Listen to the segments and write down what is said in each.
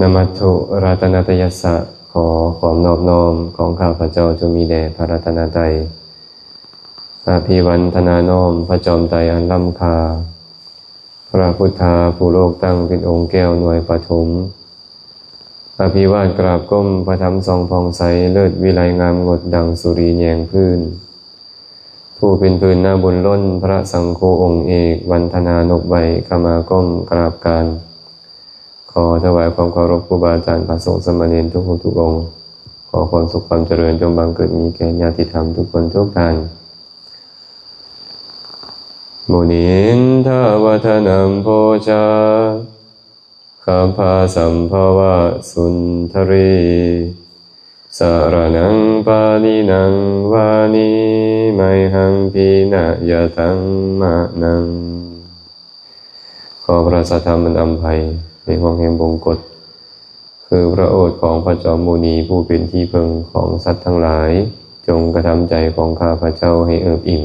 ນະມັດຖຸລັດຕະນະຕະຍັດສະ ຂໍຄວາມນອບນ້ອມຂອງຂ້າພະເຈົ້າຈົ່ງມີແດ່ພະລັດຕະນະໄຕ. ອະພິວັນທະນານ້ອມພະຈອມໄຕອັນລ້ຳຄ່າ, ພະພຸດທາຜູ້ໂລກຕັ້ງເປັນອົງແກ້ວໜ່ວຍປະຖົມ. ອະພິວາດກາບກົ້ມພະທຳສ່ອງຜ່ອງໃສ, ເລີດວິໄລງາມງົດດັ່ງສຸຣີແຍງພື້ນ. ຜູ້ເປັນພື້ນນາບຸນລົ້ນ, ພະສັງໂຄອົງເອກ, ວັນທະນານົບໄຫວ້, ຂະມາກົ້ມກາບການ. ຂໍຖວາຍຄວາມເຄົາລົບຄູບາອາຈານ, ພະສົງສາມະເນນທຸກຮູບທຸກອົງ. ຂໍຄວາມສຸກຄວາມຈະເລີນຈົ່ງບັງເກີດມີແກ່ຍາດຕິທຳທຸກຄົນທຸກທ່ານ. ມຸນິນທະວັດຖະນັມໂພຊາ ຄັບພະສຳພະວະສຸນທະຣີ ສະລະນັງປະນິນັງ ວານີໄມຫັງພິນະຍະຕັງມະນັງ. ຂໍພະລາຊາທຳອັນອຳໄພ ໃນຫ້ວງແຫ່ງບົງກົດ ຄືພະໂອດຂອງພະຈອມມຸນີ ຜູ້ເປັນທີ່ເພິ່ງຂອງສັດທັງຫຼາຍ, ຈົ່ງກະທຳໃຈຂອງຂ້າພະເຈົ້າໃຫ້ເອິບອີ່ມ.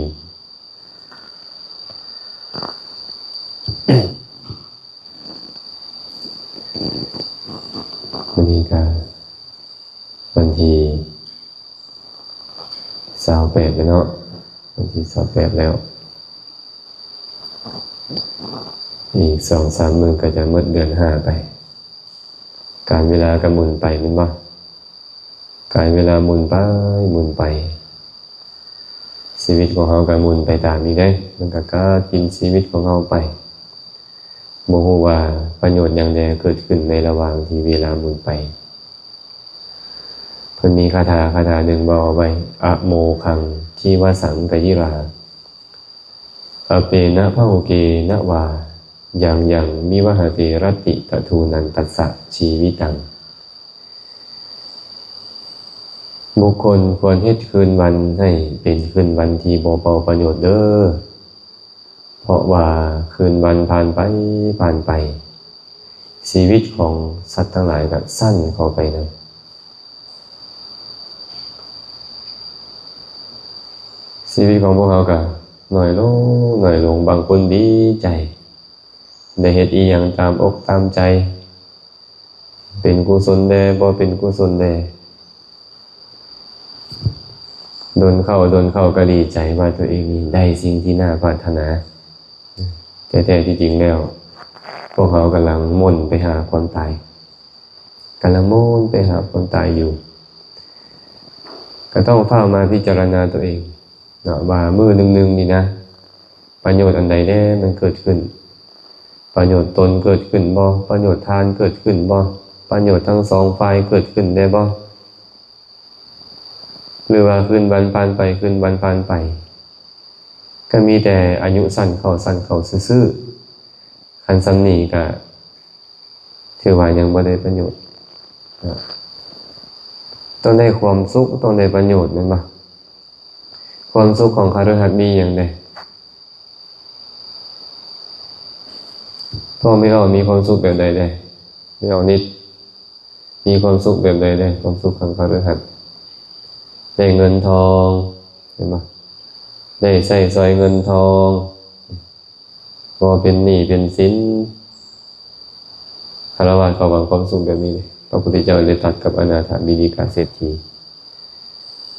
ມື້ນີ້ກະວັນທີຊາວແປດແລ້ວເນາະ, ວັນທີຊາວແປດແລ້ວ, ອີກສອງສາມມື້ກະຈະໝົດເດືອນຫ້າໄປ. ການເວລາກະໝູນໄປແມ່ນບໍ່? ການເວລາໝູນໄປໝູນໄປ, ຊີວິດຂອງເຮົາກະໝູນໄປຕາມອີກເດ້, ມັນກະກາດກິນຊີວິດຂອງເຮົາໄປ. ບໍ່ຮູ້ວ່າປະໂຫຍດຫຍັງແດ່ເກີດຂຶ້ນໃນລະຫວ່າງທີ່ເວລາໝູນໄປ. ເພິ່ນມີຄາຖາ ຄາຖາໜຶ່ງເວົ້າເອົາໄວ້, ອະໂມຄັງ ຈີວະສັງກະຍິລາ ອະເປນະພະຫຸເກນະວາ ຍັງຍັງວິວະຫະເຕ ລັດຕິຕະທູນັນຕັດສະ ຊີວິຕັງ. ບຸກຄົນຄວນເຮັດຄືນວັນໃຫ້ເປັນຄືນວັນທີ່ບໍ່ເປົ່າປະໂຫຍດເດີ້, ເພາະວ່າຄືນວັນຜ່ານໄປ ຜ່ານໄປ, ຊີວິດຂອງສັດທັງຫຼາຍກະສັ້ນເຂົ້າໄປນຳ. ຊີວິດຂອງພວກເຮົາກະໜ້ອຍລົງ ໜ້ອຍລົງ, ບາງຄົນດີໃຈ ໄດ້ເຮັດອີ່ຫຍັງຕາມອົກຕາມໃຈ, ເປັນກຸສົນແດ່ ບໍ່ເປັນກຸສົນແດ່, ດົນເຂົ້າ ດົນເຂົ້າກະດີໃຈວ່າຕົວເອງນີ້ໄດ້ສິ່ງທີ່ໜ້າປາດຖະໜາ. ແຕ່ແທ້ທີ່ຈິງແລ້ວ ພວກເຮົາກຳລັງໝົນໄປຫາຄວາມຕາຍ. ກຳລັງໝູນໄປຫາຄວາມຕາຍຢູ່, ກໍຕ້ອງຟ້າວມາພິຈາລະນາຕົວເອງເນາະ ວ່າມື້ໜຶ່ງໆນີ້ນະ ປະໂຫຍດອັນໃດແດ່ມັນເກີດຂຶ້ນ? ປະໂຫຍດຕົນເກີດຂຶ້ນບໍ່? ປະໂຫຍດທ່ານເກີດຂຶ້ນບໍ່? ປະໂຫຍດທັງສອງຝ່າຍເກີດຂຶ້ນແດ່ບໍ່? ຫຼືວ່າຄືນວັນຜ່ານໄປ ຄືນວັນຜ່ານໄປ ກໍມີແຕ່ອາຍຸສັ້ນເຂົ້າ ສັ້ນເຂົ້າຊື່ໆ. ຄັນສ່ຳນີ້ກໍ ຖືວ່າຍັງບໍ່ໄດ້ປະໂຫຍດ. ຕ້ອງໄດ້ຄວາມສຸກ ຕ້ອງໄດ້ປະໂຫຍດ ແມ່ນບໍ່? ຄວາມສຸກຂອງຄະລືຫັດມີຫຍັງແດ່? ພໍ່ແມ່ອອກມີຄວາມສຸກແບບໃດແດ່? ແມ່ອອກນິດມີຄວາມສຸກແບບໃດແດ່? ຄວາມສຸກຂອງຄະລືຫັດ ໄດ້ເງິນທອງ ແມ່ນບໍ່? ໄດ້ໃຊ້ສອຍເງິນທອງ ບໍ່ເປັນໜີ້ເປັນສິນ. ຄາລະວາດເຂົາຫວັງຄວາມສຸກແບບນີ້ເດ້. ພະພຸດທະເຈົ້າໄດ້ຕັດກັບອະນາຖະບິນດີກະເສດຖີ,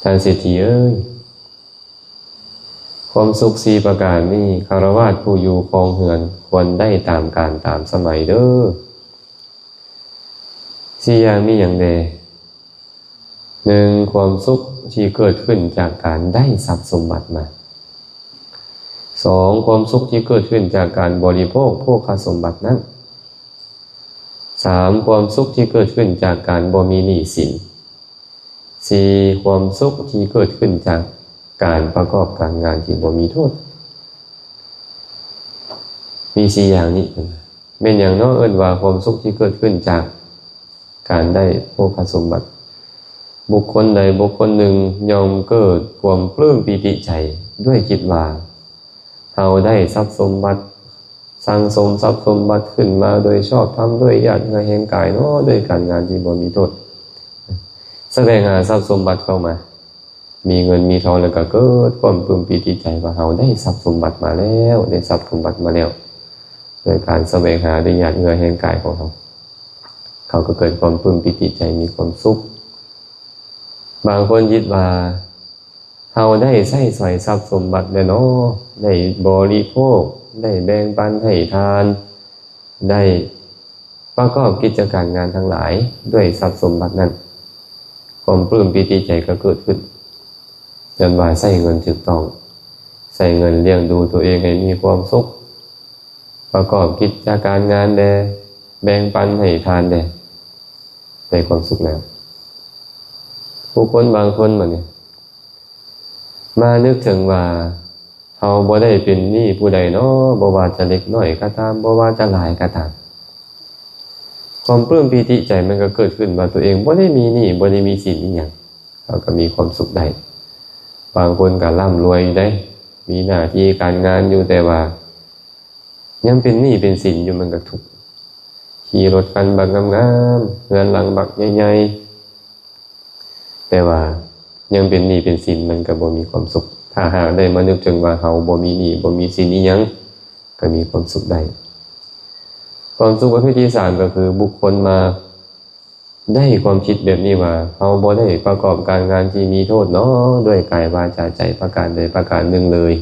ທ່ານເສດຖີເອີຍ, ຄວາມສຸກສີ່ປະການນີ້ ຄາລະວາດຜູ້ຢູ່ຄອງເຮືອນຄວນໄດ້ຕາມການຕາມສະໄໝເດີ້. ສີ່ຢ່າງມີຫຍັງແດ່? ໜຶ່ງ ຄວາມສຸກທີ່ເກີດຂຶ້ນຈາກການໄດ້ຊັບສົມບັດມາ. ສອງ ຄວາມສຸກທີ່ເກີດຂຶ້ນຈາກການບໍລິໂພກໂພຄະສົມບັດນັ້ນ. ສາມ ຄວາມສຸກທີ່ເກີດຂຶ້ນຈາກການບໍ່ມີໜີ້ສິນ. ສີ່ ຄວາມສຸກທີ່ເກີດຂຶ້ນຈາກການປະກອບການງານທີ່ບໍ່ມີໂທດ. ມີສີ່ຢ່າງນີ້. ແມ່ນຫຍັງເນາະ ເອີ້ນວ່າຄວາມສຸກທີ່ເກີດຂຶ້ນຈາກການໄດ້ໂພຄະສົມບັດ? ບຸກຄົນໃດບຸກຄົນໜຶ່ງຍ່ອມເກີດຄວາມປຶ້ມປີຕິໃຈດ້ວຍຄິດວ່າ ເຮົາໄດ້ຊັບສົມບັດ, ສັ່ງສົມຊັບສົມບັດຂຶ້ນມາໂດຍຊອບທຳ, ດ້ວຍຫຍາດເຫື່ອແຮງກາຍເນາະ, ດ້ວຍການງານທີ່ບໍ່ມີໂທດ, ສະແຫວງຫາຊັບສົມບັດເຂົ້າມາ. ມີເງິນມີທອງແລ້ວກໍເກີດຄວາມປຶ້ມປີຕິໃຈວ່າເຮົາໄດ້ຊັບສົມບັດມາແລ້ວ, ໄດ້ຊັບສົມບັດມາແລ້ວ ໂດຍການສະແຫວງຫາດ້ວຍຫຍາດເຫື່ອແຮງກາຍຂອງເຮົາ. ເຂົາກໍເກີດຄວາມປຶ້ມປີຕິໃຈ ມີຄວາມສຸກ. ບາງຄົນຄິດວ່າ ເຮົາໄດ້ໃຊ້ສອຍຊັບສົມບັດແລ້ວເນາະ, ໄດ້ບໍລິໂພກ, ໄດ້ແບ່ງປັນໃຫ້ທານ, ໄດ້ປະກອບກິດຈະການງານທັງຫຼາຍດ້ວຍຊັບສົມບັດນັ້ນ, ຄວາມປຶ້ມປີຕິໃຈກໍເກີດຂຶ້ນ, ຍ້ອນວ່າໃຊ້ເງິນຖືກຕ້ອງ, ໃຊ້ເງິນລ້ຽງດູຕົວເອງໃຫ້ມີຄວາມສຸກ, ປະກອບກິດຈະການງານແດ່, ແບ່ງປັນໃຫ້ທານແດ່, ໄດ້ຄວາມສຸກແລ້ວ. ຜູ້ຄົນບາງຄົນບັດນີ້ ມານຶກເຖິງວ່າ ເຮົາບໍ່ໄດ້ເປັນໜີ້ຜູ້ໃດເນາະ, ບໍ່ວ່າຈະເລັກນ້ອຍກໍຕາມ, ບໍ່ວ່າຈະຫຼາຍກໍຕາມ, ຄວາມປຶ້ມປີຕິໃຈມັນກໍເກີດຂຶ້ນວ່າ ຕົວເອງບໍ່ໄດ້ມີໜີ້, ບໍ່ໄດ້ມີສິນອີ່ຫຍັງ, ເຮົາກໍມີຄວາມສຸກໄດ້. ບາງຄົນກໍລ່ຳລວຍຢູ່ເດ້, ມີໜ້າທີ່ການງານຢູ່, ແຕ່ວ່າຍັງເປັນໜີ້ເປັນສິນຢູ່, ມັນກໍທຸກ. ຂີ່ລົດຄັນບັກງາມໆ, ເຮືອນຫຼັງບັກໃຫຍ່ໆ, ແຕ່ວ່າຍັງເປັນໜີ້ເປັນສິນ, ມັນກໍບໍ່ມີຄວາມສຸກ. ຖ້າຫາກໄດ້ມານຶກເຖິງວ່າເຮົາບໍ່ມີໜີ້ ບໍ່ມີສິນອີ່ຫຍັງ, ກໍມີຄວາມສຸກໄດ້. ຄວາມສຸກປະເພດທີສາມ ກໍຄືບຸກຄົນມາໄດ້ຄວາມຄິດແບບນີ້ວ່າ ເຮົາບໍ່ໄດ້ປະກອບການງານທີ່ມີໂທດເນາະ, ດ້ວຍກາຍ ວາຈາ ໃຈ ປະການໃດປະການໜຶ່ງເລີຍ,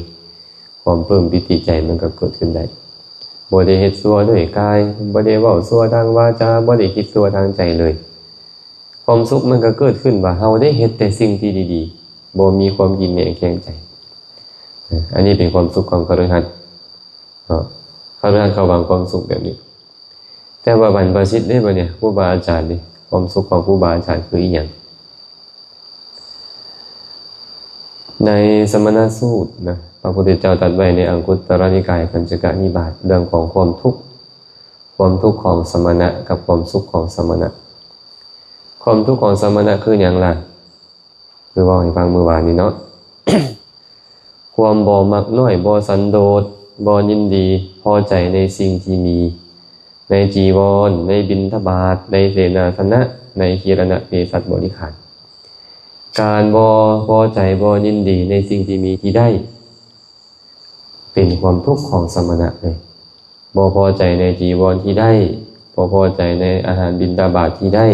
ຄວາມປຶ້ມປີຕິໃຈມັນກໍເກີດຂຶ້ນໄດ້. ບໍ່ໄດ້ເຮັດຊົ່ວດ້ວຍກາຍ, ບໍ່ໄດ້ເວົ້າຊົ່ວທາງວາຈາ, ບໍ່ໄດ້ຄິດຊົ່ວທາງໃຈເລີຍ. ຄວາມສຸກມັນກໍເກີດຂຶ້ນວ່າ ເຮົາໄດ້ເຮັດແຕ່ສິ່ງທີ່ດີໆ, ບໍ່ມີຄວາມກິດແໜງແຂງໃຈ. ອັນນີ້ເປັນຄວາມສຸກຂອງຄະລືຫັດເນາະ, ຄະລືຫັດເຂົາຫວັງຄວາມສຸກແບບນີ້. ແຕ່ວ່າບັນພະຊິດເດ້ບັດນີ້, ຄູບາອາຈານເດ້, ຄວາມສຸກຂອງຄູບາອາຈານຄືອີ່ຫຍັງ? ໃນສະມະນະສູດນະ, ພະພຸດທະເຈົ້າຕັດໄວ້ໃນອັງຄຸດຕະລະນິກາຍ ປັນຈະກະນິບາດ, ເລື່ອງຂອງຄວາມທຸກ, ຄວາມທຸກຂອງສະມະນະກັບຄວາມສຸກຂອງສະມະນະ. ຄວາມທຸກຂອງສະມະນະຄືຫຍັງລະ? ຄືເວົ້າໃຫ້ຟັງມື້ວານນີ້ເນາະ, ຄວາມບໍ່ມັກນ້ອຍ, ບໍ່ສັນໂດດ, ບໍ່ຍິນດີພໍໃຈໃນສິ່ງທີ່ມີ, ໃນຈີວອນ, ໃນບິນທະບາດ, ໃນເສນາສະນະ, ໃນຄີລະນະເພສັດບໍລິຂານ. ການບໍ່ພໍໃຈ, ບໍ່ຍິນດີໃນສິ່ງທີ່ມີທີ່ໄດ້, ເປັນຄວາມທຸກຂອງສະມະນະເລີຍ. ບໍ່ພໍໃຈໃນຈີວອນທີ່ໄດ້, ບໍ່ພໍໃຈໃນອາຫານບິນທະບາດທີ່ໄດ້,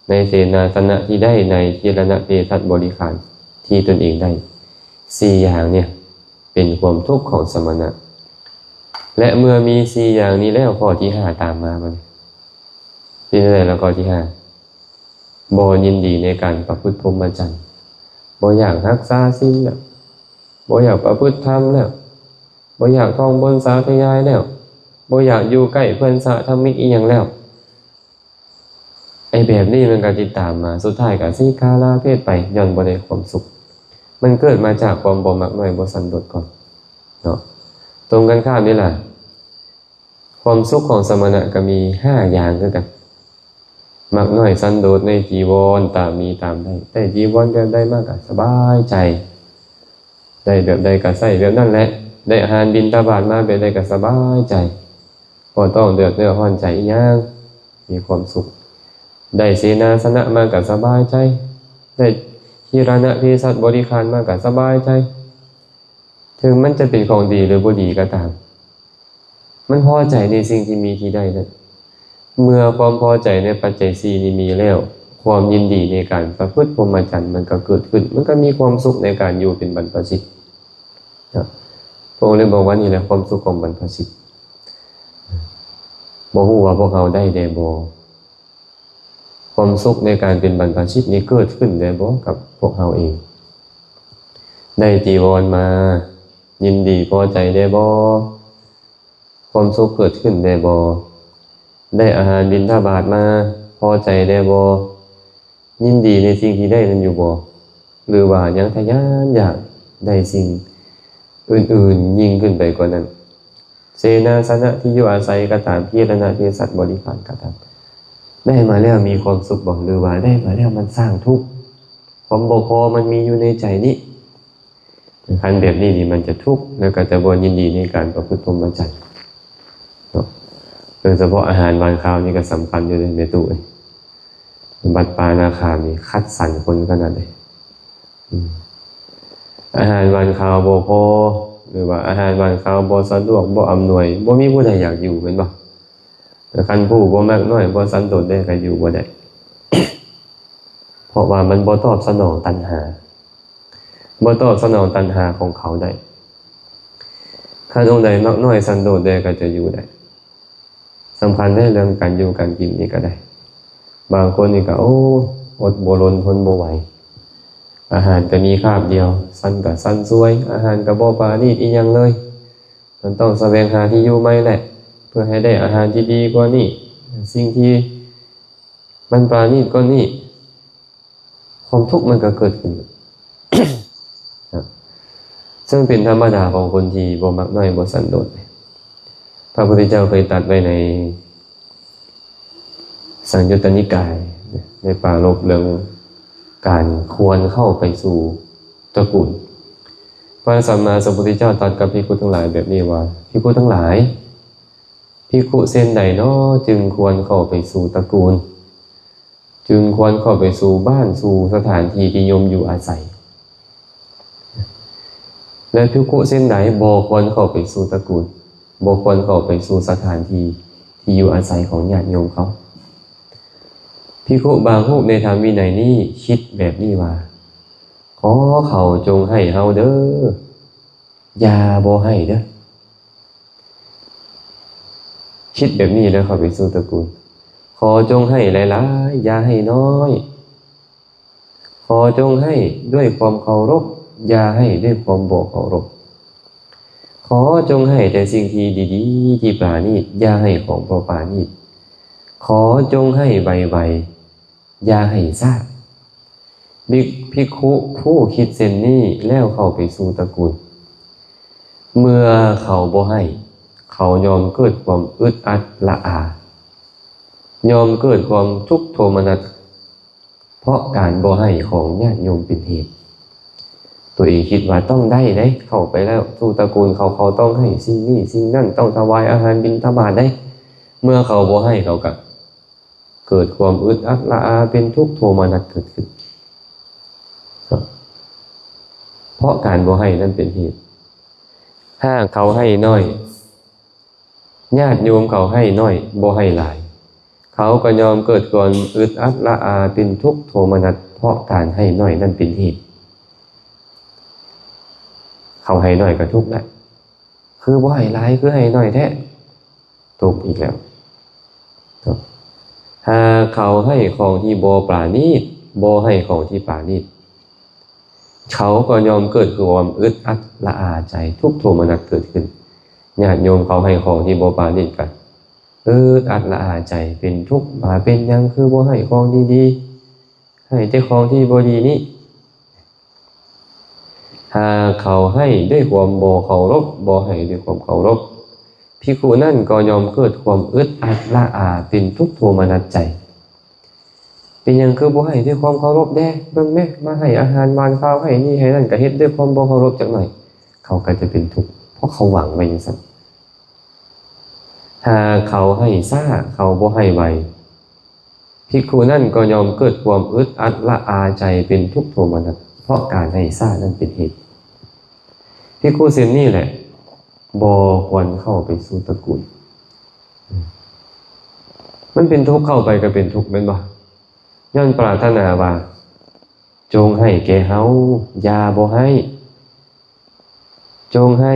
ໃນເສນາສະນະທີ່ໄດ້, ໃນຄີລະນະເພສັດບໍລິຂານທີ່ຕົນເອງໄດ້. ສີ່ຢ່າງເນີ້ຍເປັນຄວາມທຸກຂອງສະມະນະ. ແລະ ເມື່ອມີສີ່ຢ່າງນີ້ແລ້ວ, ຂໍ້ທີຫ້າຕາມມາບັດນີ້. ເປັນຈັ່ງໃດລະຂໍ້ທີຫ້າ? ບໍ່ຍິນດີໃນການປະພຶດພົມມະຈັນ, ບໍ່ຢາກຮັກສາສິນແລ້ວ, ບໍ່ຢາກປະພຶດທຳແລ້ວ, ບໍ່ຢາກທ່ອງບົນສາທະຍາຍແລ້ວ, ບໍ່ຢາກຢູ່ໃກ້ເພື່ອນສະທຳມິກອີ່ຫຍັງແລ້ວ. ໄອ້ແບບນີ້ມັນກໍຕິດຕາມມາ, ສຸດທ້າຍກໍສິກຂາລາເພດໄປ, ຍ້ອນບໍ່ໄດ້ຄວາມສຸກ. ມັນເກີດມາຈາກຄວາມບໍ່ມັກນ້ອຍ, ບໍ່ສັນໂດດກ່ອນເນາະ. ຕົງກັນຂ້າມນີ້ລະ, ຄວາມສຸກຂອງສະມະນະກໍມີຫ້າຢ່າງຄືກັນ. ມັກນ້ອຍສັນໂດດໃນຈີວອນ, ຕາມມີຕາມໄດ້, ໄດ້ຈີວອນແບບໃດມາກໍສະບາຍໃຈ, ໄດ້ແບບໃດກໍໃຊ້ແບບນັ້ນແຫຼະ, ໄດ້ອາຫານບິນທະບາດມາແບບໃດກໍສະບາຍໃຈ, ບໍ່ຕ້ອງເດືອດເນື້ອຮ້ອນໃຈອີ່ຫຍັງ, ມີຄວາມສຸກ. ໄດ້ເສນາສະນະມາກໍສະບາຍໃຈ, ໄດ້ຄີລະນະເພສັດບໍລິຂານມາກໍສະບາຍໃຈ. ເຖິງມັນຈະເປັນຂອງດີຫຼືບໍ່ດີກໍຕາມ, ມັນພໍໃຈໃນສິ່ງທີ່ມີທີ່ໄດ້ນັ້ນ. ເມື່ອຄວາມພໍໃຈໃນປັດໄຈສີ່ນີ້ມີແລ້ວ, ຄວາມຍິນດີໃນການປະພຶດພົມມະຈັນມັນກໍເກີດຂຶ້ນ, ມັນກໍມີຄວາມສຸກໃນການຢູ່ເປັນບັນພະຊິດເນາະ. ພະອົງເລີຍບອກວ່າ ນີ້ແຫຼະຄວາມສຸກຂອງບັນພະຊິດ. ບໍ່ຮູ້ວ່າພວກເຮົາໄດ້ແດ່ບໍ່? ຄວາມສຸກໃນການເປັນບັນພະຊິດນີ້ເກີດຂຶ້ນໄດ້ບໍ່ກັບພວກເຮົາເອງ? ໄດ້ຈີວອນມາ, ຍິນດີພໍໃຈໄດ້ບໍ່? ຄວາມສຸກເກີດຂຶ້ນໄດ້ບໍ່? ໄດ້ອາຫານບິນທະບາດມາ, ພໍໃຈໄດ້ບໍ່? ຍິນດີໃນສິ່ງທີ່ໄດ້ນັ້ນຢູ່ບໍ່? ຫຼືວ່າຍັງທະຍານຢາກໄດ້ສິ່ງອື່ນໆຍິ່ງຂຶ້ນໄປກວ່ານັ້ນ? ເສນາສະນະທີ່ຢູ່ອາໄສກໍຕາມ, ຄີລະນະເພສັດບໍລິຂານກໍຕາມ, ໄດ້ມາແລ້ວມີຄວາມສຸກບໍ່? ຫຼືວ່າໄດ້ມາແລ້ວມັນສ້າງທຸກ? ຄວາມບໍ່ພໍມັນມີຢູ່ໃນໃຈນີ້. ຄັນແບບນີ້ນີ້ມັນຈະທຸກ ແລ້ວກໍຈະບໍ່ຍິນດີໃນການປະພຶດພົມມະຈັນເນາະ. ໂດຍສະເພາະອາຫານຫວານຄາວນີ້ກໍສຳຄັນຢູ່ເດ້ແມ່ຕູ້ເອີຍ. ວັດປ່ານາຄາມນີ້ຄັດສັນຄົນຂະໜາດໃດ. ອາຫານຫວານຄາວບໍ່ພໍ ຫຼືວ່າອາຫານຫວານຄາວບໍ່ສະດວກ ບໍ່ອຳນວຍ, ບໍ່ມີຜູ້ໃດຢາກຢູ່ແມ່ນບໍ່? ຄັນຜູ້ບໍ່ມັກນ້ອຍ ບໍ່ສັນໂດດແດ່ ກໍຢູ່ບໍ່ໄດ້ ເພາະວ່າມັນບໍ່ຕອບສະໜອງຕັນຫາ ບໍ່ຕອບສະໜອງຕັນຫາຂອງເຂົາໄດ້. ຄັນອົງໃດມັກນ້ອຍສັນໂດດແດ່ ກໍຈະຢູ່ໄດ້. ສຳຄັນໃນເລື່ອງການຢູ່ການກິນນີ້ກໍໄດ້. ບາງຄົນນີ້ກໍ ໂອ້ ອົດບໍ່ທົນ ທົນບໍ່ໄຫວ, ອາຫານກໍມີຄາບດຽວ, ສັນກໍສັນຊວຍ, ອາຫານກໍບໍ່ປານີດອີ່ຫຍັງເລີຍ, ມັນຕ້ອງສະແຫວງຫາທີ່ຢູ່ໃໝ່ແຫຼະ ເພື່ອໃຫ້ໄດ້ອາຫານທີ່ດີກວ່ານີ້, ສິ່ງທີ່ມັນປານີດກວ່ານີ້. ຄວາມທຸກມັນກໍເກີດຂຶ້ນ ເຊິ່ງເປັນທຳມະດາຂອງຄົນທີ່ບໍ່ມັກນ້ອຍ ບໍ່ສັນໂດດ. ພະພຸດທະເຈົ້າເຄີຍຕັດໄວ້ໃນສັງຍຸດຕະນິກາຍ ໄດ້ປາລົບເລື່ອງການຄວນເຂົ້າໄປສູ່ຕະກູນ. ພະສຳມາສຳພຸດທະເຈົ້າຕັດກັບພິກຂຸທັງຫຼາຍແບບນີ້ວ່າ, ພິກຂຸທັງຫຼາຍ, ພິກຂຸເຊັ່ນໃດນໍ ຈຶ່ງຄວນເຂົ້າໄປສູ່ຕະກູນ? ຈຶ່ງຄວນເຂົ້າໄປສູ່ບ້ານສູ່ສະຖານທີ່ທີ່ໂຍມຢູ່ອາໄສ. ແລະ ພິກຂຸເຊັ່ນໃດບໍ່ຄວນເຂົ້າໄປສູ່ຕະກູນ, ບໍ່ຄວນເຂົ້າໄປສູ່ສະຖານທີ່ທີ່ຢູ່ອາໄສຂອງຍາດໂຍມເຂົາ? ພິກຂຸບາງຮູບໃນທຳວິໄນນີ້ຄິດແບບນີ້ວ່າ, ຂໍເຂົາຈົ່ງໃຫ້ເຮົາເດີ້, ຢ່າບໍ່ໃຫ້ເດີ້. ຄິດແບບນີ້ແລ້ວເຂົ້າໄປສູ່ຕະກູນ. ຂໍຈົ່ງໃຫ້ຫຼາຍໆ, ຢ່າໃຫ້ນ້ອຍ. ຂໍຈົ່ງໃຫ້ດ້ວຍຄວາມເຄົາລົບ, ຢ່າໃຫ້ດ້ວຍຄວາມບໍ່ເຄົາລົບ. ຂໍຈົ່ງໃຫ້ແຕ່ສິ່ງທີ່ດີໆ, ທີ່ປານີດ, ຢ່າໃຫ້ຂອງບໍ່ປານີດ. ຂໍຈົ່ງໃຫ້ໄວໆ, ຢ່າໃຫ້ຊ້າ. ພິກ ພິກຂຸຜູ້ຄິດເຊັ່ນນີ້ແລ້ວເຂົ້າໄປສູ່ຕະກູນ. ເມື່ອເຂົາບໍ່ໃຫ້, ເຂົາຍ່ອມເກີດຄວາມອຶດອັດລະອາ, ຍ່ອມເກີດຄວາມທຸກໂທມະນັດ ເພາະການບໍ່ໃຫ້ຂອງຍາດໂຍມເປັນເຫດ. ຕົວເອງຄິດວ່າຕ້ອງໄດ້ເດ້, ເຂົ້າໄປແລ້ວສູ່ຕະກູນເຂົາ, ເຂົາຕ້ອງໃຫ້ສິ່ງນີ້ສິ່ງນັ້ນ, ຕ້ອງຖວາຍອາຫານບິນທະບາດເດ້. ເມື່ອເຂົາບໍ່ໃຫ້, ເຂົາກໍ ເກີດຄວາມອຶດອັດລະອາ ເປັນທຸກໂທມະນັດເກີດຂຶ້ນ ເພາະການບໍ່ໃຫ້ນັ້ນເປັນເຫດ. ຫາກເຂົາໃຫ້ໜ້ອຍ, ຍາດໂຍມເຂົາໃຫ້ໜ້ອຍ ບໍ່ໃຫ້ຫຼາຍ, ເຂົາກໍຍ່ອມເກີດຄວາມອຶດອັດລະອາ ເປັນທຸກໂທມະນັດ ເພາະການໃຫ້ໜ້ອຍນັ້ນເປັນເຫດ. ເຂົາໃຫ້ໜ້ອຍກໍທຸກແລ້ວ. ຄືບໍ່ໃຫ້ຫຼາຍ ຄືໃຫ້ໜ້ອຍແທ້, ຕົກອີກແລ້ວ. ຫາກເຂົາໃຫ້ຂອງທີ່ບໍ່ປານີດ, ບໍ່ໃຫ້ຂອງທີ່ປານີດ, ເຂົາກໍຍ່ອມເກີດຄວາມອຶດອັດລະອາໃຈ, ທຸກໂທມະນັດເກີດຂຶ້ນ. ຍາດໂຍມເຂົາໃຫ້ຂອງທີ່ບໍ່ປານີດ ກໍອຶດອັດລະອາໃຈ, ເປັນທຸກ, ວ່າເປັນຫຍັງຄືບໍ່ໃຫ້ຂອງດີໆ, ໃຫ້ແຕ່ຂອງທີ່ບໍ່ດີນີ້. ຫາກເຂົາໃຫ້ດ້ວຍຄວາມບໍ່ເຄົາລົບ, ບໍ່ໃຫ້ດ້ວຍຄວາມເຄົາລົບ, ພິກຂຸນັ້ນກໍຍ່ອມເກີດຄວາມອຶດອັດລະອາ ເປັນທຸກໂທມະນັດໃຈ. ເປັນຫຍັງຄືບໍ່ໃຫ້ດ້ວຍຄວາມເຄົາລົບແດ່? ເບິ່ງແມ້, ມາໃຫ້ອາຫານຫວານຄາວ, ໃຫ້ນີ້ໃຫ້ນັ້ນ, ກໍເຮັດດ້ວຍຄວາມບໍ່ເຄົາລົບຈັກໜ້ອຍ, ເຂົາກໍຈະເປັນທຸກ, ເພາະເຂົາຫວັງໄວ້ຈັ່ງຊັ້ນ. ຫາກເຂົາໃຫ້ຊ້າ, ເຂົາບໍ່ໃຫ້ໄວ, ພິກຂຸນັ້ນກໍຍ່ອມເກີດຄວາມອຶດອັດລະອາໃຈ ເປັນທຸກໂທມະນັດ ເພາະການໃຫ້ຊ້ານັ້ນເປັນເຫດ. ພິກຂຸເຊັ່ນນີ້ແຫຼະ ບໍ່ຄວນເຂົ້າໄປສູ່ຕະກູນ. ມັນເປັນທຸກ, ເຂົ້າໄປກໍເປັນທຸກ ແມ່ນບໍ່? ຍ້ອນປາດຖະໜາວ່າ ຈົ່ງໃຫ້ແກ່ເຮົາ, ຢ່າບໍ່ໃຫ້. ຈົ່ງໃຫ້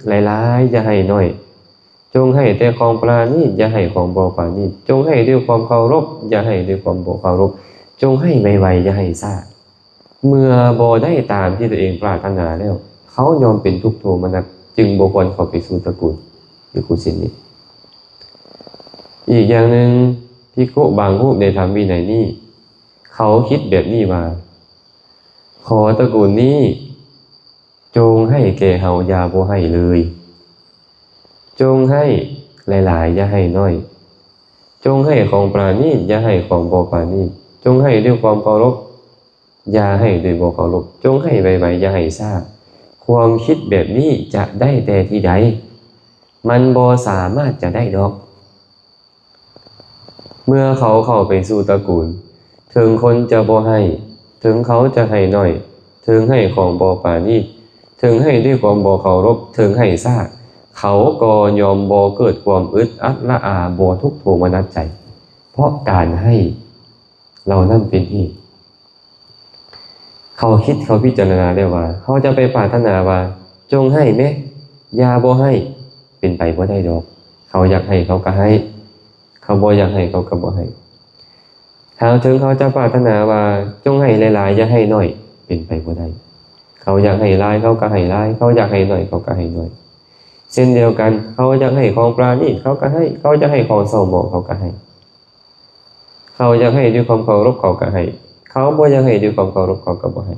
ຫຼາຍໆ, ຢ່າໃຫ້ໜ້ອຍ. ຈົ່ງໃຫ້ແຕ່ຂອງປານີດ, ຢ່າໃຫ້ຂອງບໍ່ປານີດ. ຈົ່ງໃຫ້ດ້ວຍຄວາມເຄົາລົບ, ຢ່າໃຫ້ດ້ວຍຄວາມບໍ່ເຄົາລົບ. ຈົ່ງໃຫ້ໄວໆ, ຢ່າໃຫ້ຊ້າ. ເມື່ອບໍ່ໄດ້ຕາມທີ່ຕົວເອງປາດຖະໜາແລ້ວ, ເຂົາຍ່ອມເປັນທຸກໂທມະນັດ, ຈຶ່ງບໍ່ຄວນເຂົ້າໄປສູ່ຕະກູນ. ພິກຂຸເຊັ່ນນີ້. ອີກຢ່າງໜຶ່ງ, ພິກຂຸບາງຮູບໃນທຳວິໄນນີ້, ເຂົາຄິດແບບນີ້ວ່າ, ຂໍຕະກູນນີ້ ຈົ່ງໃຫ້ແກ່ເຮົາ, ຢ່າບໍ່ໃຫ້ເລີຍ. ຈົ່ງໃຫ້ຫຼາຍໆ, ຢ່າໃຫ້ໜ້ອຍ. ຈົ່ງໃຫ້ຂອງປານີດ, ຢ່າໃຫ້ຂອງບໍ່ປານີດ. ຈົ່ງໃຫ້ດ້ວຍຄວາມເຄົາລົບ, ຢ່າໃຫ້ໂດຍບໍ່ເຄົາລົບ. ຈົ່ງໃຫ້ໄວໆ, ຢ່າໃຫ້ຊ້າ. ຄວາມຄິດແບບນີ້ຈະໄດ້ແຕ່ທີ່ໃດ? ມັນບໍ່ສາມາດຈະໄດ້ດອກ. ເມື່ອເຂົາເຂົ້າໄປສູ່ຕະກູນ, ເຖິງຄົນຈະບໍ່ໃຫ້, ເຖິງເຂົາຈະໃຫ້ໜ້ອຍ, ເຖິງໃຫ້ຂອງບໍ່ປານີດ, ເຖິງໃຫ້ດ້ວຍຄວາມບໍ່ເຄົາລົບ, ເຖິງໃຫ້ຊ້າ, ເຂົາກໍຍ່ອມບໍ່ເກີດຄວາມອຶດອັດລະອາ ບໍ່ທຸກໂທມະນັດໃຈ ເພາະການໃຫ້ເຫຼົ່ານັ້ນເປັນເຫດ. ເຂົາຄິດ ເຂົາພິຈາລະນາແລ້ວວ່າ ເຮົາຈະໄປປາດຖະໜາວ່າ ຈົ່ງໃຫ້ແມ້ ຢ່າບໍ່ໃຫ້ ເປັນໄປບໍ່ໄດ້ດອກ. ເຂົາຢາກໃຫ້ເຂົາກໍໃຫ້ ເຂົາບໍ່ຢາກໃຫ້ເຂົາກໍບໍ່ໃຫ້. ຫາກເຖິງເຂົາຈະປາດຖະໜາວ່າ ຈົ່ງໃຫ້ຫຼາຍໆ ຢ່າໃຫ້ໜ້ອຍ ເປັນໄປບໍ່ໄດ້. ເຂົາຢາກໃຫ້ຫຼາຍເຂົາກໍໃຫ້ຫຼາຍ ເຂົາຢາກໃຫ້ໜ້ອຍເຂົາກໍໃຫ້ໜ້ອຍ. ເຊັ່ນດຽວກັນ ເຂົາຢາກໃຫ້ຂອງປານີດເຂົາກໍໃຫ້ ເຂົາຢາກໃຫ້ຂອງເສົ້າໝອງເຂົາກໍໃຫ້. ເຂົາຢາກໃຫ້ດ້ວຍຄວາມເຄົາລົບເຂົາກໍໃຫ້ ເຂົາບໍ່ຢາກໃຫ້ດ້ວຍຄວາມເຄົາລົບເຂົາກໍບໍ່ໃຫ້.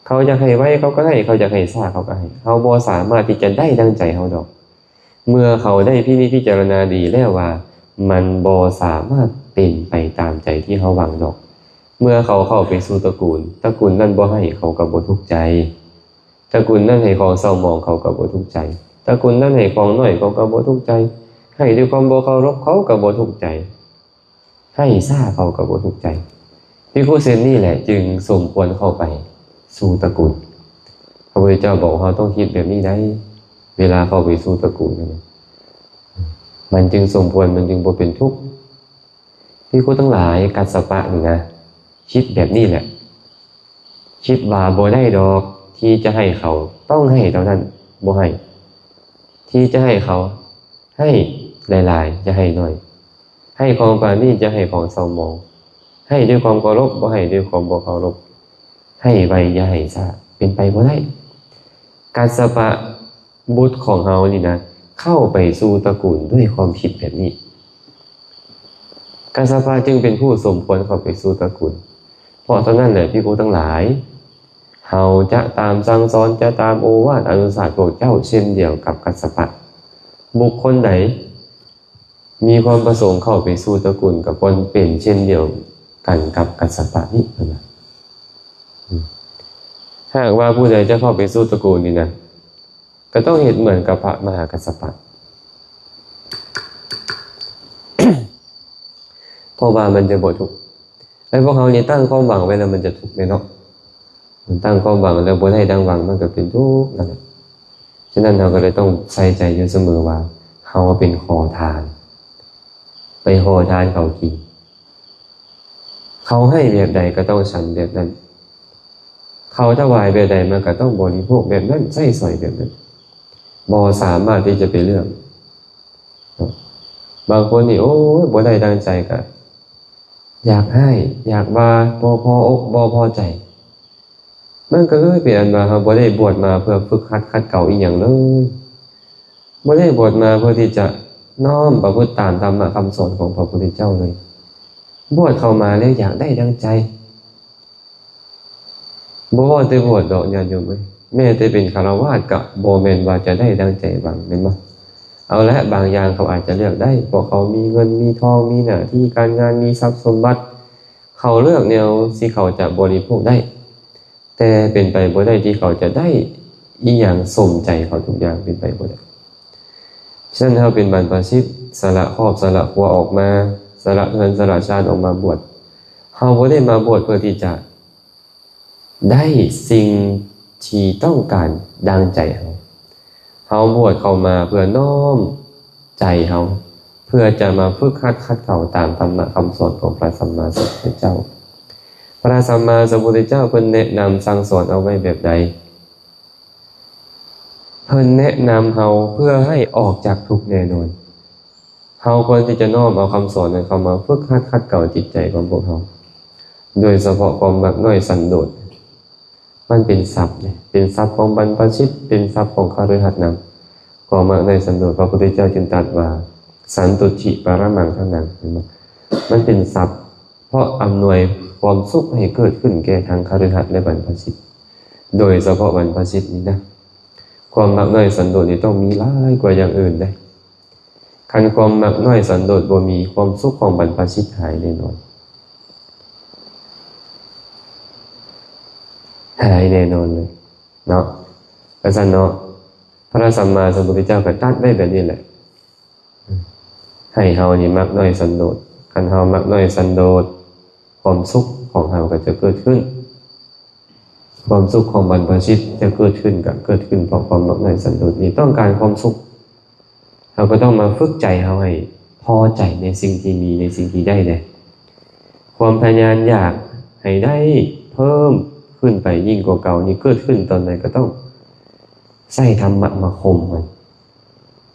ເຂົາຢາກໃຫ້ໄວເຂົາກໍໃຫ້ ເຂົາຢາກໃຫ້ຊ້າເຂົາກໍໃຫ້. ເຮົາບໍ່ສາມາດທີ່ຈະໄດ້ດັ່ງໃຈເຮົາດອກ. ເມື່ອເຂົາໄດ້ພິນິດພິຈາລະນາດີແລ້ວວ່າ ມັນບໍ່ສາມາດເປັນໄປຕາມໃຈທີ່ເຮົາຫວັງດອກ. ເມື່ອເຂົາເຂົ້າໄປສູ່ຕະກູນ ຕະກູນນັ້ນບໍ່ໃຫ້ເຂົາກໍບໍ່ທຸກໃຈ. ຕະກຸນນັ້ນໃຫ້ຂອງເສົ້າໝອງເຂົາກໍບໍ່ທຸກໃຈ. ຕະກຸນນັ້ນໃຫ້ຂອງໜ້ອຍເຂົາກໍບໍ່ທຸກໃຈ. ໃຫ້ດ້ວຍຄວາມບໍ່ເຄົາລົບເຂົາກໍບໍ່ທຸກໃຈ. ໃຫ້ຊ້າເຂົາກໍບໍ່ທຸກໃຈ. ພິກຂຸເຊັ່ນນີ້ແຫຼະຈຶ່ງສົມຄວນເຂົ້າໄປສູ່ຕະກຸນ. ພະພຸດທະເຈົ້າບອກເຮົາຕ້ອງຄິດແບບນີ້ໄດ໋ ເວລາເຂົ້າໄປສູ່ຕະກຸນນັ້ນນະ ມັນຈຶ່ງສົມຄວນ ມັນຈຶ່ງບໍ່ເປັນທຸກ. ພິກຂຸທັງຫຼາຍ ກັດສະປະນີ້ນະ ຄິດແບບນີ້ແຫຼະ. ຄິດວ່າບໍ່ໄດ້ດອກທີ່ຈະໃຫ້ເຂົາ ຕ້ອງໃຫ້ເທົ່ານັ້ນ ບໍ່ໃຫ້ ທີ່ຈະໃຫ້ເຂົາ ໃຫ້ຫຼາຍໆ ຢ່າໃຫ້ໜ້ອຍ ໃຫ້ຂອງປານີດ ຢ່າໃຫ້ຂອງເສົ້າໝອງ ໃຫ້ດ້ວຍຄວາມເຄົາລົບ ບໍ່ໃຫ້ດ້ວຍຄວາມບໍ່ເຄົາລົບ ໃຫ້ໄວ ຢ່າໃຫ້ຊ້າ ເປັນໄປບໍ່ໄດ້. ກັດສະປະ ບຸດຂອງເຮົານີ້ນະ ເຂົ້າໄປສູ່ຕະກຸນດ້ວຍຄວາມຄິດແບບນີ້. ກັດສະປະຈຶ່ງເປັນຜູ້ສົມຄວນເຂົ້າໄປສູ່ຕະກຸນ. ເພາະເທົ່ານັ້ນແຫຼະ ພິກຂຸທັງຫຼາຍ ເຮົາຈະຕາມສັ່ງສອນ ຈະຕາມໂອວາດອະນຸສາດພວກເຈົ້າເຊັ່ນດຽວກັບກັດສະປະ. ບຸກຄົນໃດມີຄວາມປະສົງເຂົ້າໄປສູ່ຕະກຸນ ກໍຄວນເປັນເຊັ່ນດຽວກັນກັບກັດສະປະນີ້ ເພິ່ນວ່າ. ອືມ ຫາກວ່າຜູ້ໃດຈະເຂົ້າໄປສູ່ຕະກຸນນີ້ນະ ກໍຕ້ອງເຮັດເໝືອນກັບພະມະຫາກັດສະປະ ເພາະວ່າມັນຈະບໍ່ທຸກ. ແລະ ພວກເຮົານີ້ຕັ້ງຄວາມຫວັງໄວ້ແລ້ວມັນຈະທຸກເດ້ເນາະ. ມັນຕັ້ງຄວາມຫວັງແລ້ວບໍ່ໄດ້ດັ່ງຫວັງ ມັນກໍເປັນທຸກນັ້ນແຫຼະ. ສະນັ້ນເຮົາກໍເລີຍຕ້ອງໃສ່ໃຈຢູ່ສະເໝີວ່າ ເຮົາເປັນຂໍທານ ໄປຂໍທານເຂົາກິນ. ເຂົາໃຫ້ແບບໃດກໍຕ້ອງສັນແບບນັ້ນ. ເຂົາຖວາຍແບບໃດມາກໍຕ້ອງບໍລິໂພກແບບນັ້ນ ໃຊ້ສອຍແບບນັ້ນ. ບໍ່ສາມາດທີ່ຈະໄປເລືອກ. ບາງຄົນນີ້ ໂອ້ຍ ບໍ່ໄດ້ດັ່ງໃຈກໍຢາກຮ້າຍ ຢາກວ່າ ບໍ່ພໍອົກ ບໍ່ພໍໃຈ. ມັນກໍເລີຍເປັນອັນວ່າເຮົາບໍ່ໄດ້ບວດມາເພື່ອຝຶກຫັດຂັດເກົາອີ່ຫຍັງເລີຍ. ບໍ່ໄດ້ບວດມາເພື່ອທີ່ຈະນ້ອມປະພຶດຕາມທຳມະຄຳສອນຂອງພະພຸດທະເຈົ້າເລີຍ. ບວດເຂົ້າມາແລ້ວຢາກໄດ້ດັ່ງໃຈ. ບໍ່ເວົ້າແຕ່ບວດດອກ ຍາດໂຍມເອີຍ, ແມ້ແຕ່ເປັນຄາລະວາດກະບໍ່ແມ່ນວ່າຈະໄດ້ດັ່ງໃຈຫວັງ ແມ່ນບໍ່? ເອົາລະ ບາງຢ່າງເຂົາອາດຈະເລືອກໄດ້ ເພາະເຂົາມີເງິນມີທອງ ມີໜ້າທີ່ການງານ ມີຊັບສົມບັດ, ເຂົາເລືອກແນວທີ່ເຂົາຈະບໍລິໂພກໄດ້. ແຕ່ເປັນໄປບໍ່ໄດ້ທີ່ເຂົາຈະໄດ້ອີ່ຫຍັງສົມໃຈເຂົາທຸກຢ່າງ ເປັນໄປບໍ່ໄດ້. ສະນັ້ນເຮົາເປັນບັນພະຊິດ ສະຫຼະຄອບສະຫຼະຄົວອອກມາ, ສະຫຼະເຮືອນສະຫຼະຊານອອກມາບວດ. ເຮົາບໍ່ໄດ້ມາບວດເພື່ອທີ່ຈະໄດ້ສິ່ງທີ່ຕ້ອງການດັ່ງໃຈເຮົາ. ເຮົາບວດເຂົ້າມາເພື່ອນ້ອມໃຈເຮົາ ເພື່ອຈະມາຝຶກຫັດຂັດເຂົ້າຕາມທຳມະຄຳສອນຂອງພະສຳມາສຳພຸດທະເຈົ້າ. ພະສຳມາສຳພຸດທະເຈົ້າເພິ່ນແນະນຳສັ່ງສອນເອົາໄວ້ແບບໃດ? ເພິ່ນແນະນຳເຮົາເພື່ອໃຫ້ອອກຈາກທຸກແນ່ນອນ. ເຮົາຄວນທີ່ຈະນ້ອມເອົາຄຳສອນນັ້ນເຂົ້າມາຝຶກຫັດຂັດເກົາຈິດໃຈຂອງພວກເຮົາ, ໂດຍສະເພາະຄວາມມັກນ້ອຍສັນໂດດ. ມັນເປັນສັບເດ້ ເປັນສັບຂອງບັນພະຊິດ ເປັນສັບຂອງຄະລືຫັດນຳ. ຄວາມມັກນ້ອຍສັນໂດດ ພະພຸດທະເຈົ້າຈຶ່ງຕັດວ່າ ສັນຕຸດຖິປະລະມັງທະນັງ ເຫັນບໍ່? ມັນເປັນສັບ ເພາະອຳນວຍຄວາມສຸກໃຫ້ເກີດຂຶ້ນແກ່ທັງຄະລືຫັດ ແລະ ບັນພະຊິດ. ໂດຍສະເພາະບັນພະຊິດນີ້ນະ ຄວາມມັກນ້ອຍສັນໂດດນີ້ຕ້ອງມີຫຼາຍກວ່າຢ່າງອື່ນເດ້. ຄັນຄວາມມັກນ້ອຍສັນໂດດບໍ່ມີ, ຄວາມສຸກຂອງບັນພະຊິດຫາຍແນ່ນອນ. ຫາຍແນ່ນອນເລີຍເນາະ. ກະຊັ້ນເນາະ, ພະສຳມາສຳພຸດທະເຈົ້າກໍຕັດໄວ້ແບບນີ້ແຫຼະ, ໃຫ້ເຮົານີ້ມັກນ້ອຍສັນໂດດ. ຄັນເຮົາມັກນ້ອຍສັນໂດດ, ຄວາມສຸກຂອງເຮົາກໍຈະເກີດຂຶ້ນ. ຄວາມສຸກຂອງບັນພະຊິດຈະເກີດຂຶ້ນ ກໍເກີດຂຶ້ນເພາະຄວາມມັກນ້ອຍສັນໂດດນີ້. ຕ້ອງການຄວາມສຸກ ເຮົາກໍຕ້ອງມາຝຶກໃຈເຮົາໃຫ້ພໍໃຈໃນສິ່ງທີ່ມີ ໃນສິ່ງທີ່ໄດ້ແດ່. ຄວາມທະຍານຢາກໃຫ້ໄດ້ເພີ່ມຂຶ້ນໄປຍິ່ງກວ່າເກົ່ານີ້ເກີດຂຶ້ນຕອນໃດ ກໍຕ້ອງໃຊ້ທຳມະມາຂົ່ມມັນ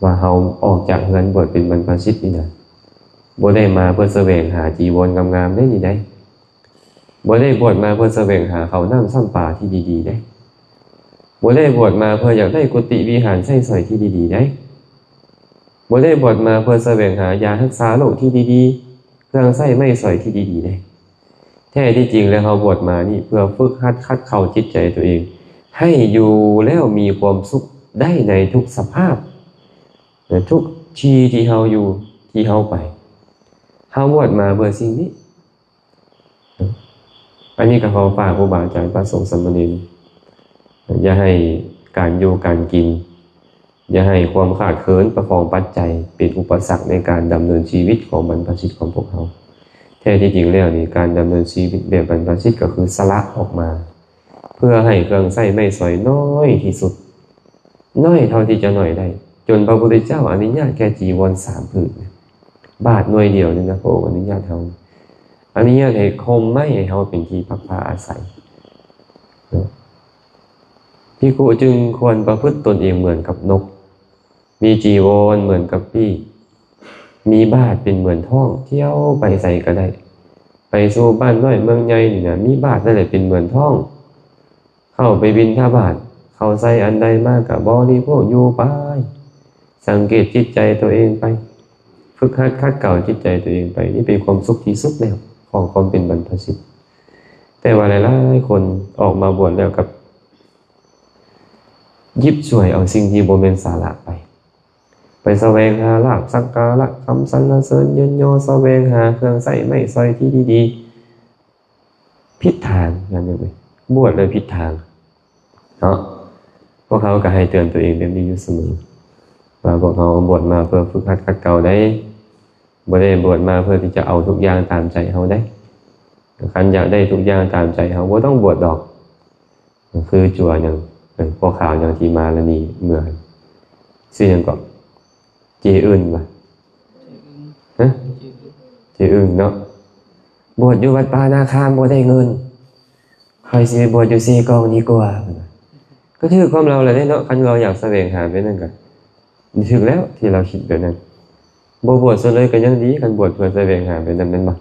ວ່າເຮົາອອກຈາກເຮືອນບວດເປັນບັນພະຊິດນີ້ນະ ບໍ່ໄດ້ມາເພື່ອສະແຫວງຫາຈີວອນງາມໆເດ້ນີ້ໃດ. ບໍ່ໄດ້ບວດມາເພື່ອສະແຫວງຫາເຂົ້ານ້ຳຊ້ຳປາທີ່ດີໆເດ້. ບໍ່ໄດ້ບວດມາເພື່ອຢາກໄດ້ກຸຕິວິຫານໃຊ້ສອຍທີ່ດີໆເດ້. ບໍ່ໄດ້ບວດມາເພື່ອສະແຫວງຫາຢາຮັກສາໂລກທີ່ດີໆ, ເຄື່ອງໃຊ້ໄມ້ສອຍທີ່ດີໆເດ້. ແທ້ທີ່ຈິງແລ້ວເຮົາບວດມານີ້ເພື່ອຝຶກຫັດຂັດເຄົ້າຈິດໃຈຕົວເອງ ໃຫ້ຢູ່ແລ້ວມີຄວາມສຸກໄດ້ໃນທຸກສະພາບ ໃນທຸກທີ່ທີ່ເຮົາຢູ່ ທີ່ເຮົາໄປ. ເຮົາບວດມາເພື່ອສິ່ງນີ້. ອັນນີ້ກໍຂໍຝາກຄູບາອາຈານ ພະສົງສາມະເນນ ຢ່າໃຫ້ການຢູ່ການກິນ ຢ່າໃຫ້ຄວາມຂາດເຂີນປະຄອງປັດໄຈເປັນອຸປະສັກໃນການດຳເນີນຊີວິດຂອງບັນພະຊິດຂອງພວກເຮົາ. ແທ້ທີ່ຈິງແລ້ວນີ້ ການດຳເນີນຊີວິດແບບບັນພະຊິດກໍຄືສະຫຼະອອກມາ ເພື່ອໃຫ້ເຄື່ອງໃຊ້ໄມ້ສອຍນ້ອຍທີ່ສຸດ ນ້ອຍເທົ່າທີ່ຈະນ້ອຍໄດ້ ຈົນພະພຸດທະເຈົ້າອະນຸຍາດແກ່ຈີວອນສາມຜືນ ບາດໜ່ວຍດຽວນີ້ນະ ພະອົງອະນຸຍາດເຮົາ ອະນຸຍາດໃຫ້ຄົມໄມ້ໃຫ້ເຮົາເປັນທີ່ພັກພາອາໄສເນາະ. ພິກຂຸຈຶ່ງຄວນປະພຶດຕົນເອງເໝືອນກັບນົກ ມີຈີວອນເໝືອນກັບປີກ ມີບາດເປັນເໝືອນທ້ອງ ທ່ຽວໄປໃສກໍໄດ້ ໄປສູ່ບ້ານນ້ອຍເມືອງໃຫຍ່ນີ້ນະ ມີບາດນັ້ນແຫຼະເປັນເໝືອນທ້ອງ ເຂົ້າໄປບິນທະບາດ ເຂົ້າໃສ່ອັນໃດມາກະບໍລິໂພກຢູ່ໄປ ສັງເກດຈິດໃຈຕົວເອງໄປ ຝຶກຫັດຂັດເຄົ້າຈິດໃຈຕົວເອງໄປ ນີ້ເປັນຄວາມສຸກທີ່ສຸດແລ້ວຂອງຄວາມເປັນບັນພະຊິດ. ແຕ່ວ່າຫຼາຍໆຄົນອອກມາບວດແລ້ວກັບ ຢິບສວຍເອົາສິ່ງທີ່ບໍ່ແມ່ນສາລະໄປ ໄປສະແຫວງຫາລາບສັກກາລະຄຳສັນລະເສີນເຍີນຍໍ ສະແຫວງຫາເຄື່ອງໃຊ້ໄມ້ສອຍທີ່ດີໆ ຜິດທາງນັ້ນເອງ ບວດແລ້ວຜິດທາງເນາະ. ພວກເຮົາກໍໃຫ້ເຕືອນຕົວເອງແບບນີ້ຢູ່ສະເໝີ ວ່າພວກເຮົາບວດມາເພື່ອຝຶກຫັດຂັດເຄົ້າໄດ໋ ບໍ່ໄດ້ບວດມາເພື່ອທີ່ຈະເອົາທຸກຢ່າງຕາມໃຈເຮົາໄດ໋. ຄັນຢາກໄດ້ທຸກຢ່າງຕາມໃຈເຮົາ ບໍ່ຕ້ອງບວດດອກ. ຄືຈົວຫຍັງ ເອີ ພໍ່ຂາວຫຍັງທີ່ມາລະນີເມືອງ ຊື່ຫຍັງເກາະ ເຈອຶນຫວາ ຮະ ເຈອຶນເນາະ ບວດຢູ່ວັດປ່ານາຄາມບໍ່ໄດ້ເງິນ ຂ້ອຍຊິໄປບວດຢູ່ເຊກອງດີກວ່າ. ກໍຖືກຄວາມລາວແຫຼະເດ້ເນາະ ຄັນລາວຢາກສະແຫວງຫາແບບນັ້ນກໍຖືກແລ້ວທີ່ລາວຄິດແບບນັ້ນ. ບໍ່ບວດຊະເລີຍກໍຍັງດີ ຄັນບວດເພື່ອສະແຫວງຫາແບບນັ້ນແມ່ນບໍ່?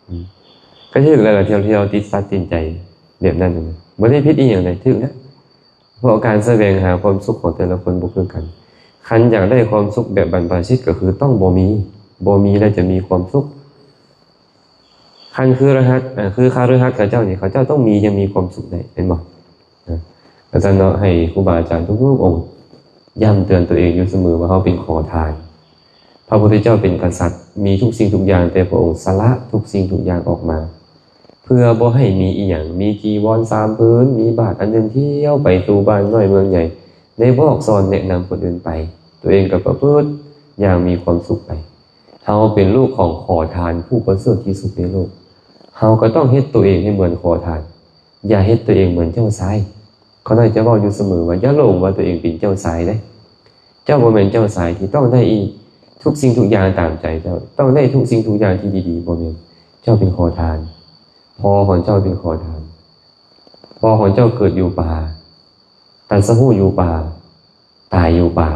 ອືມ ກໍຖືກແລ້ວລະ ທີ່ ທີ່ເຮົາຕິດຕັດສິນໃຈແບບນັ້ນນະ ບໍ່ໄດ້ຜິດອີ່ຫຍັງໃດ ຖືກແລ້ວ. ເພາະການສະແຫວງຫາຄວາມສຸກຂອງແຕ່ລະຄົນບໍ່ຄືກັນ. ຄັນຢາກໄດ້ຄວາມສຸກແບບບັນພະຊິດ ກໍຄືຕ້ອງບໍ່ມີ ບໍ່ມີແລ້ວຈະມີຄວາມສຸກ. ຄັນຄືລະຫັດ ເອີ ຄືຄາລືຫັດເຂົາເຈົ້ານີ້ ເຂົາເຈົ້າຕ້ອງມີ ຈັ່ງມີຄວາມສຸກໄດ້ ແມ່ນບໍ່? ເອີ ກະຊັ້ນເນາະ ໃຫ້ຄູບາອາຈານທຸກໆອົງຢ້ຳເຕືອນຕົວເອງຢູ່ສະເໝີວ່າເຮົາເປັນຂໍທານ. ພະພຸດທະເຈົ້າເປັນກະສັດ ມີທຸກສິ່ງທຸກຢ່າງ ແຕ່ພະອົງສະຫຼະທຸກສິ່ງທຸກຢ່າງອອກມາ ເພື່ອບໍ່ໃຫ້ມີອີ່ຫຍັງ ມີຈີວອນສາມຜືນ ມີບາດອັນໜຶ່ງ ທ່ຽວໄປສູ່ບ້ານນ້ອຍເມືອງໃຫຍ່ ໄດ້ບອກສອນແນະນຳຄົນອື່ນໄປ ຕົວເອງກໍປະພຶດຢ່າງມີຄວາມສຸກໄປ. ເຮົາເປັນລູກຂອງຂໍທານຜູ້ປະເສີດທີ່ສຸດໃນໂລກ ເຮົາກໍຕ້ອງເຮັດຕົວເອງໃຫ້ເໝືອນຂໍທານ ຢ່າເຮັດຕົວເອງເໝືອນເຈົ້າຊາຍ. ຂ້ານ້ອຍຈະເວົ້າຢູ່ສະເໝີວ່າ ຢ່າຫຼົງວ່າຕົວເອງເປັນເຈົ້າຊາຍເດ້. ເຈົ້າບໍ່ແມ່ນເຈົ້າຊາຍທີ່ຕ້ອງໄດ້ອີ່ ທຸກສິ່ງທຸກຢ່າງຕາມໃຈເຈົ້າ ຕ້ອງໄດ້ທຸກສິ່ງທຸກຢ່າງທີ່ດີໆ ບໍ່ແມ່ນ. ເຈົ້າເປັນຂໍທານ ພໍ່ຂອງເຈົ້າເປັນຂໍທານ ພໍ່ຂອງເຈົ້າເກີດຢູ່ປ່າ ຕັດສະຮູ້ຢູ່ປ່າ ຕາຍຢູ່ປ່າ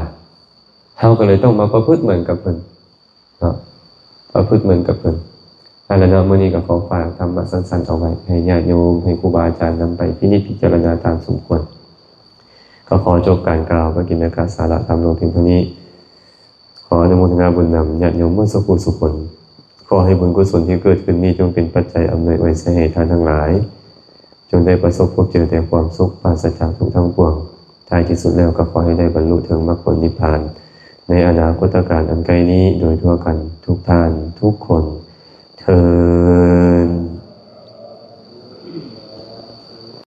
ເຮົາກໍເລີຍຕ້ອງມາປະພຶດເໝືອນກັບເພິ່ນເນາະ ປະພຶດເໝືອນກັບເພິ່ນ. ນັ້ນແຫຼະເນາະ ມື້ນີ້ກໍຂໍຝາກທຳມະສັ້ນໆເອົາໄວ້ ໃຫ້ຍາດໂຍມ ໃຫ້ຄູບາອາຈານນຳໄປພິນິດພິຈາລະນາຕາມສົມຄວນ. ກໍຂໍຈົບການກ່າວປະກິນນະກະສາລະທຳລົງພຽງເທົ່ານີ້. ຂໍອະນຸໂມທະນາບຸນນຳຍາດໂຍມໝົດສູ່ຜູ້ສູ່ຄົນ. ຂໍໃຫ້ບຸນກຸສົນທີ່ເກີດຂຶ້ນນີ້ ຈົ່ງເປັນປັດໄຈອຳນວຍອວຍໄຊໃຫ້ທ່ານທັງຫຼາຍ ຈົ່ງໄດ້ປະສົບພົບເຈີແຕ່ຄວາມສຸກ ປາສະຈາກທຸກທັງປວງ. ທ້າຍທີ່ສຸດແລ້ວກໍຂໍໃຫ້ໄດ້ບັນລຸເຖິງມັກຜົນນິບພານ ໃນອະນາຄົດຕະການອັນໃກ້ນີ້ ໂດຍທົ່ວກັນທຸກທ່ານທຸກຄົນ.